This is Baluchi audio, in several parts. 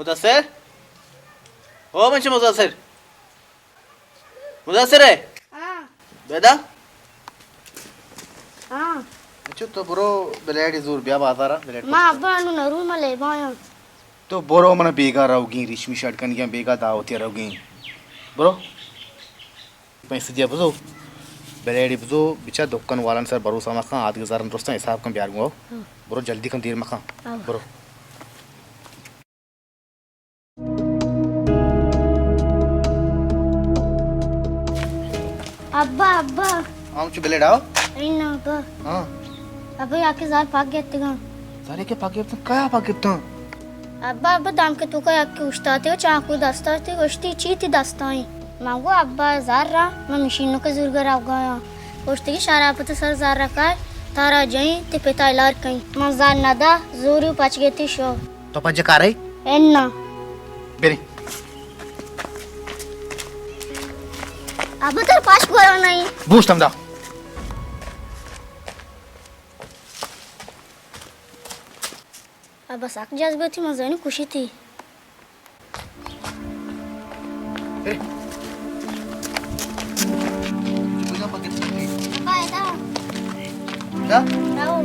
مدثر؟ او منی مدثر؟ مدثر ئے؟ ہاں۔ بیدا؟ ہاں۔ اچھا، تو برو بلیڈ زور بیا بازارا، بلیڈ ما پشتا۔ ابا انو نرو، ما لیبایاں۔ تو برو، من بیگا روگیں، ریشمی شرٹ کنگیاں، بیگا دعوتی روگیں۔ برو۔ پیسے دیا بزو، بلیڈی بزو، بچا دکان والان سر بھروسہ مکن، آدگہ زرن درستاں حساب کن بیار گوں۔ ہاں۔ برو جلدی کن، دیر مکن۔ ہاں۔ برو۔ ابا، ابا۔ ہاں، چو بلیڈ آؤ۔ اے نا ابا۔ ہاں۔ ابا، یکے زر پاک گپتگاں۔ زر یکے پاک گپتاں؟ کیا پاک گپتاں؟ ابا، ابا، دمک توکا یکے اوشتاتے و چاقو دستا تے، گوشتی چی تی دستائیں؟ من گو ابا، زر را، من مشینک زورگا روگایاں۔ گوشتی کہ شرافت سر زر رکھائے، تارا جئیں تے پتا علاج کئیں۔ من زر ندا، زوری و پچ گیتی شو۔ تو پجہ کارے؟ انا۔ برے۔ ابا، تر پاش گورا نہیں۔ بوشتم دا۔ ابا سک جذبہ تی، مزنی خوشی تی۔ اے۔ کجا پکڑ سکتی؟ ابا، ادا۔ کیا؟ راؤ۔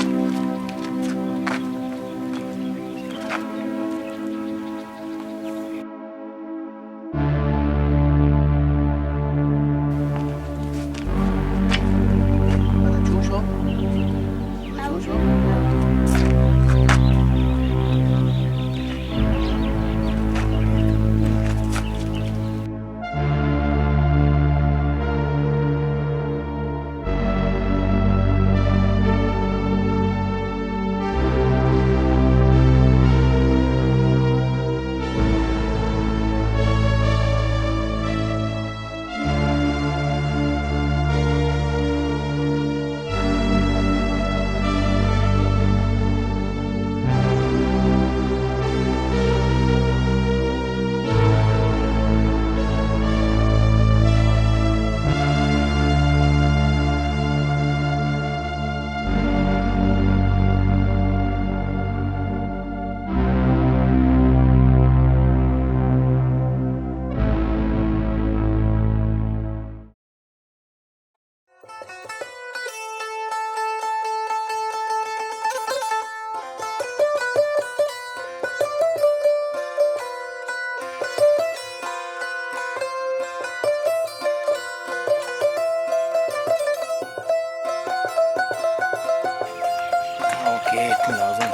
اوکے، اتنا لازم۔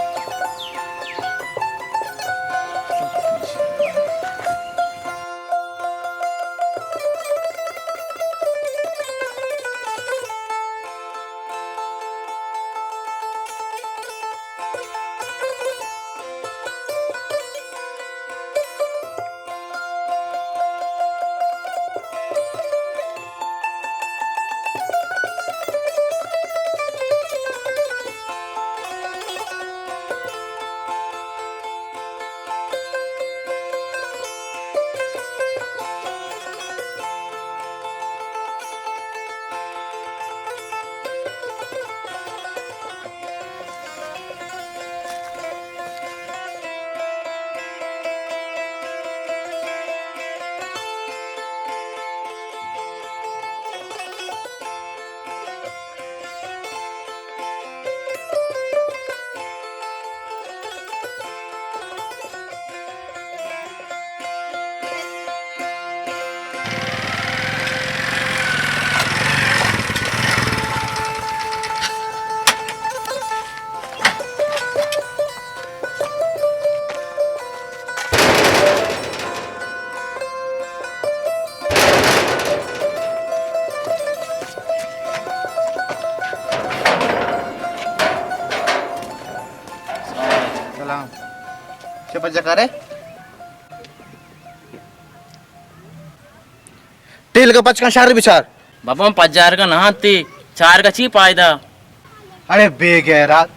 سلام۔ چه پجه کاره؟ ٹیل کا پچ کن شر بچار۔ بابا، من پجار کا نہ تی، چار کا چی فائدہ؟ اڑے بے غیرت،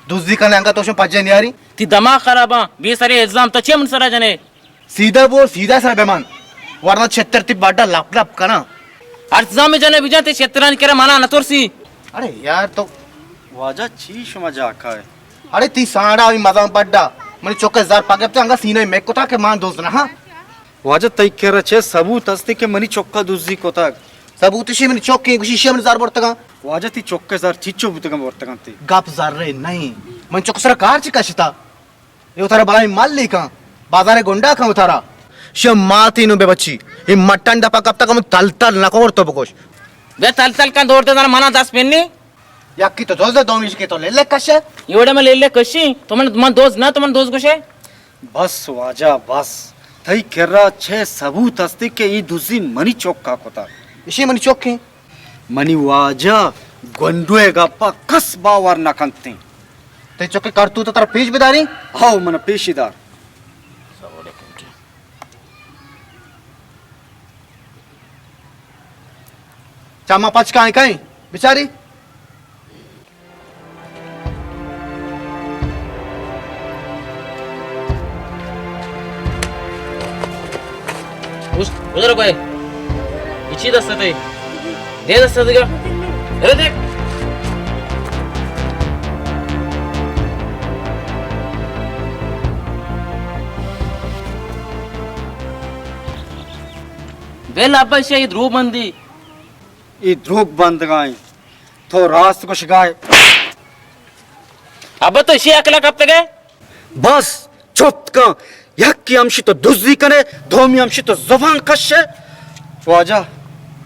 دزی کنے انگا تو شو پجے نیاری؟ تی دماغ خراب ہاں، بے سرے الزام تو چے من سرا جنے؟ سیدھا بول، سیدھا سر بے من، ورنہ چھتر تی بڈا لپ لپ کنا۔ ہر زام جنے بجان تے چھترانی کرا منا نہ ترسی۔ اڑے یار تو واجہ چی شما جاکا ہے؟ اڑے تی ساڑا بھی مزان بڈا۔ منی چک ءِ زر پہ گپتہ انگا سینہ ءَ مک کتا کہ من دزد نہ آں۔ واجہ تئی کرا چے ثبوت ہستی کہ منی چکا دزی کتگ؟ ثبوت ایشی منی چک ایں، گوشی ایشی منی زر برتگاں۔ واجہ تئی چک ءِ زر چیچو بوتگاں برتگاں تئی؟ گپ زر ءِ نہ ایں، منی چک ءِ سرا کار چی کشتا؟ اے وتارا بلاہیں ملے کن، بازار ءِ گنڈا کن وتارا۔ شے ماتی نوں بہ بچی، اے مٹن دپا کپتگ، من تل تل نہ کور تو بگوش۔ بے تل تل کن دور دے زاناں منا دست پنی۔ یکی تو دزد ئے، دومی کہ تو لیلے کشے۔ اے وڑے من لیلے کشی، تو من، من دزد نہ، تو من دزد گوشے۔ بس واجہ بس، تئی کرا چے ثبوت ہستی کہ اے دزی منی چکا کتا؟ ایشی منی چک ایں۔ منی واجہ، گونڈو ءِ گپا کس باور نہ کنت ایں۔ تئی چک ءِ کرتوت ترا پیش بداریں؟ ہو، من پیشی دار۔ چما پچ کائیں کائیں، بچاری۔ اس، ادھر کوئی؟ اچھی دست تے۔ دے دست تے۔ ارے دیکھ۔ بل ابا، ایشی ءَ اے دروگ بندی۔ اے دروگ بندگائیں۔ تو راست گوشگائے۔ ابا تو ایشی ءِ عقل ءَ کپتگے؟ بس، چپ کن۔ یکی ہمشی تو دزی کنے، دومی ہمشی تو زبان کشے۔ واجہ،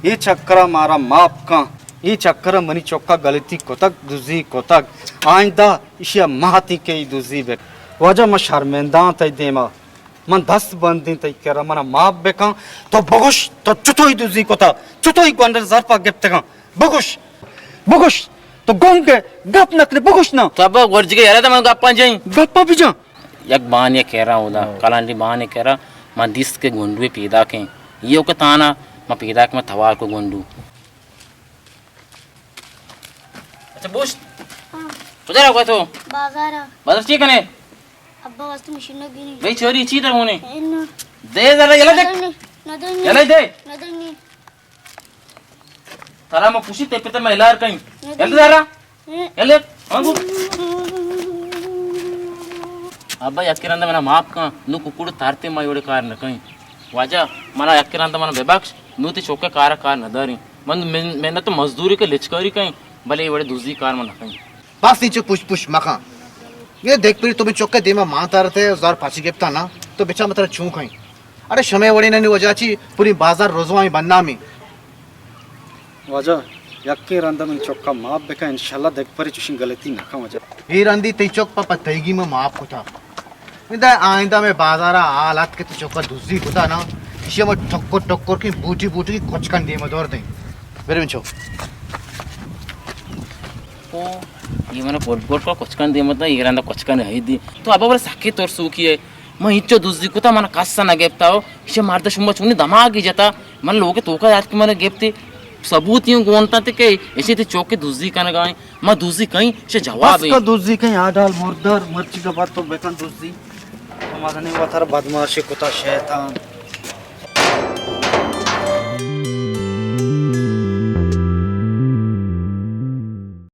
اے چکر ءَ مارا معاف کن۔ اے چکر ءَ منی چکا غلطی کتگ، دزی کتگ۔ آئندہ ایشی ءَ ماتی کہ اے دزی بک۔ واجہ، من شرمندہ آں تئی دیما۔ من دست بندیں تئی کرا، منا معاف بکن۔ تو بگوش، تو چتوئی دزی کتا، چتوئی گونڈل زر پہ گپتگاں؟ بگوش، بگوش، تو گنگ ئے، گپ نہ کنے، بگوش نا۔ تو ابا گرجی کے یارا، تو من گپاں جائیں۔ گپا بجاں۔ یک بان یک کرا اودا، ہاں۔ کلانڈی بان یک کرا، من دیست کہ گونڈوے پیداکیں۔ یہ کہ تانا، من پیداک، من توار کو گونڈو۔ اچھا، بوشت۔ ہاں۔ کجا رہا تو؟ بازار۔ بازار چی کنے؟ ابا واسطے مشین نہ گیری۔ بھئی، چوری چی تر ہونے؟ انو۔ دے ذرا، یلا دے۔ نہ دے، نہ دے۔ یلا دے۔ نہ دے۔ ترا ما خوشی تے پتہ میں لار کہیں۔ نہ دے۔ یلا ذرا۔ ہاں۔ یلا۔ ہاں گو۔ ابا، یکی رندا منا معاف کن، نوں ککڑ تارتے ما یوڑے کار نہ کہیں۔ واجہ، منا یکی رندا منا ببخش، نوں تی چوکے کارا کار نہ داریں۔ من، من، محنت و مزدوری کے لچکاری کہیں، بلے اے وڑے دزی کار من نہ کہیں۔ بس اینچو پش پش مکن۔ یہ دیکھ پری تو بھی چوکے دیما مان تارتے، زار پاچی گپتا نا، تو بچا متر چون کہیں۔ ارے شمے وڑے ننی وجہ چی پوری بازار رزوائیں بدنامی۔ واجہ، یکیں رندا من چکا معاف بکن، انشاءاللہ دگہ پری چوشیں غلطی نہ کن واجہ۔ اے رندی تئی چک پہ، پہ تئیگی من معاف کتا۔ ندا آئندہ میں بازارا حال ات کہ تئی چکا دزی کتا نا، ایشی من ٹکر ٹکر کی بوٹی بوٹی کی کچکن دیما دور دیں۔ برے من چو۔ او، یہ من گڈ گڈ کو کچکن دیما دا، یہ رندا کچکن ہے دی۔ تو ابا بڑا سکی ترسوکی ہے۔ من ہچو دزی کتا، من کس نہ گپتا ہو۔ ایشی مرد شما چونی دماغی جتا۔ من لوگ توکا یار کہ من گپتی ثبوت یوں گونتا تے کہ ایشی تے چوکے دزی کنگا ہیں۔ من دزی کہیں، ایشی جواب بس کا دزی کہیں، آ ڈال مردار، مرچی کا بات تو بکن دزی۔ تو مزنی وتر بدمعاشی کتا شیطان۔